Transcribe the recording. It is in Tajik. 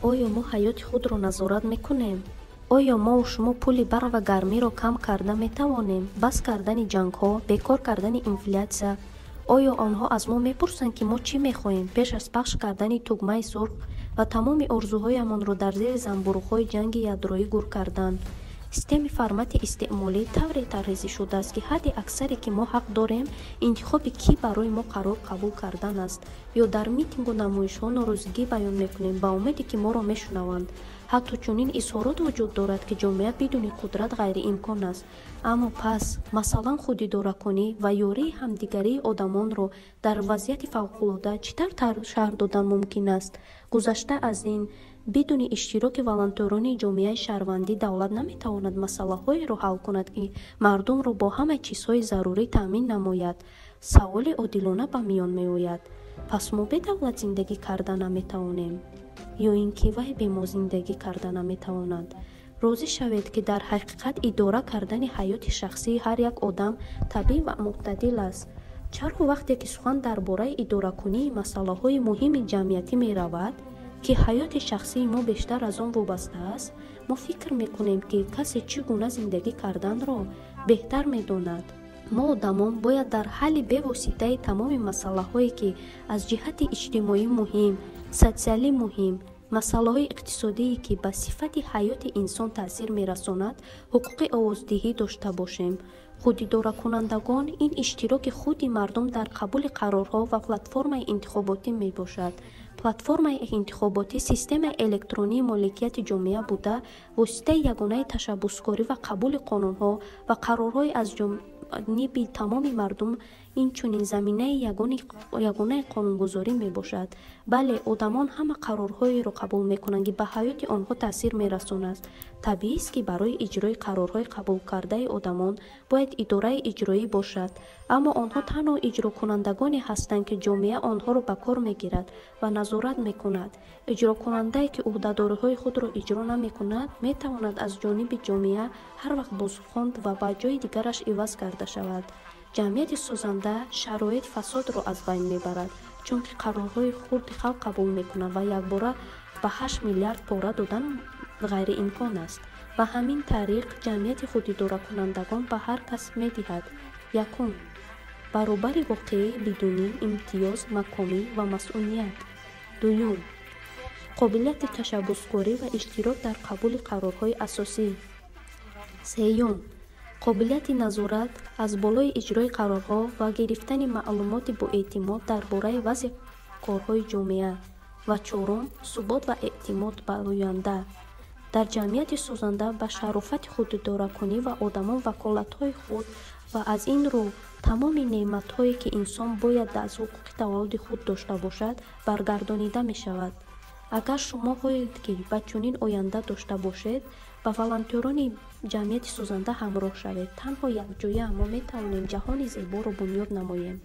Оё мо ҳаёти худро назорат мекунем? Оё мову шумо пули барқ ва гармиро кам карда метавонем, бас кардани ҷангҳо, бекор кардани инфлятсия? Оё онҳо аз мо мепурсанд, ки мо чӣ мехоҳем, пеш аз пахш кардани тугмаи сурх ва тамоми орзуҳоямонро дар зери занбуруғҳои ҷанги ядроӣ гур кардан? Системаи формати истеъмолӣ тавре тарҳрезӣ шудааст, ки ҳадди аксаре, ки мо ҳақ дорем, интихоби кӣ барои мо қарор қабул кардан аст, ё дар митингу намоишҳо норозигӣ баён мекунем ба умеде, ки моро мешунаванд. Ҳатто чунин изҳорот вуҷуд дорад, ки ҷомеа бидуни қудрат ғайриимкон аст. Аммо пас, масалан, худидоракунӣ ва ёрии ҳамдигарии одамонро дар вазъияти фавқулода чӣ тавр шарҳ додан мумкин аст? Гузашта аз ин, бидуни иштироки волонтёрони ҷомеаи шаҳрвандӣ давлат наметавонад масъалаҳоеро ҳал кунад, ки мардумро бо ҳамаи чизҳои зарурӣ таъмин намояд. Саволи одилона ба миён меояд. Пас мо бе давлат зиндагӣ карда наметавонем? Ё ин ки вай бе мо зиндагӣ карда наметавонад? Розӣ шавед, ки дар ҳақиқат идора кардани ҳаёти шахсии ҳар як одам табиӣ ва мӯътадил аст. Чаро вақте ки сухан дар бораи идоракунии масъалаҳои муҳими ҷамъиятӣ меравад, ки ҳаёти шахсии мо бештар аз он вобаста аст, мо фикр мекунем, ки касе чӣ гуна зиндагӣ карданро беҳтар медонад? Мо, одамон, бояд дар ҳалли бевоситаи тамоми масъалаҳое, ки аз ҷиҳати иҷтимоӣ муҳим, социалӣ муҳим, масъалаҳои иқтисодие, ки ба сифати ҳаёти инсон таъсир мерасонад, ҳуқуқи овоздиҳӣ дошта бошем. Худидоракунандагон ин иштироки худи мардум дар қабули қарорҳо ва платформаи интихоботӣ мебошад. Платформаи интихоботӣ системаи электронии моликияти ҷомеа буда, воситаи ягонаи ташаббускорӣ ва қабули қонунҳо ва қарорҳои аз ҷониби тамоми мардум, инчунин заминаи ягонаи қонунгузорӣ мебошад. Бале, одамон ҳама қарорҳоеро қабул мекунанд, ки ба ҳаёти онҳо таъсир мерасонад. Табиист, ки барои иҷрои қарорҳои қабулкардаи одамон бояд идораи иҷроӣ бошад, аммо онҳо танҳо иҷрокунандагоне ҳастанд, ки ҷомеа онҳоро ба кор мегирад ва назорат мекунад. Иҷрокунандае, ки ӯҳдадориҳои худро иҷро намекунад, метавонад аз ҷониби ҷомеа ҳар вақт бозхонд ва ба ҷои дигараш иваз карда шавад. Ҷамъияти созанда шароит фасодро аз байн мебарад, чунки қарорҳои хурди халқ қабул мекунад ва якбора ба 8 миллиард пора додан ғайриимкон аст. Ба ҳамин тариқ, ҷамъияти худидоракунандагон ба ҳар кас медиҳад: якум, баробари воқеӣ бидуни имтиёз, маконӣ ва масъуният; дуюм, қобилияти ташаббускорӣ ва иштирок дар қабули қарорҳои асосӣ; сеюм, қобилияти назорат аз болои иҷрои қарорҳо ва гирифтани маълумоти боэътимод дар бораи вазъи корҳои ҷомеа; ва чорум, субот ва эътимод ба оянда. Дар ҷамъияти созанда ба шарофати худидоракунӣ ва одамон ваколатҳои худ ва аз ин рӯ тамоми неъматҳое, ки инсон бояд аз ҳуқуқи таваллуди худ дошта бошад, баргардонида мешавад. Агар шумо хоҳед, ки ба чунин оянда дошта бошед, ба волонтёрони ҷамъияти созанда ҳамроҳ шавед. Танҳо якҷоя мо метавонем ҷаҳони зеборо бунёд намоем.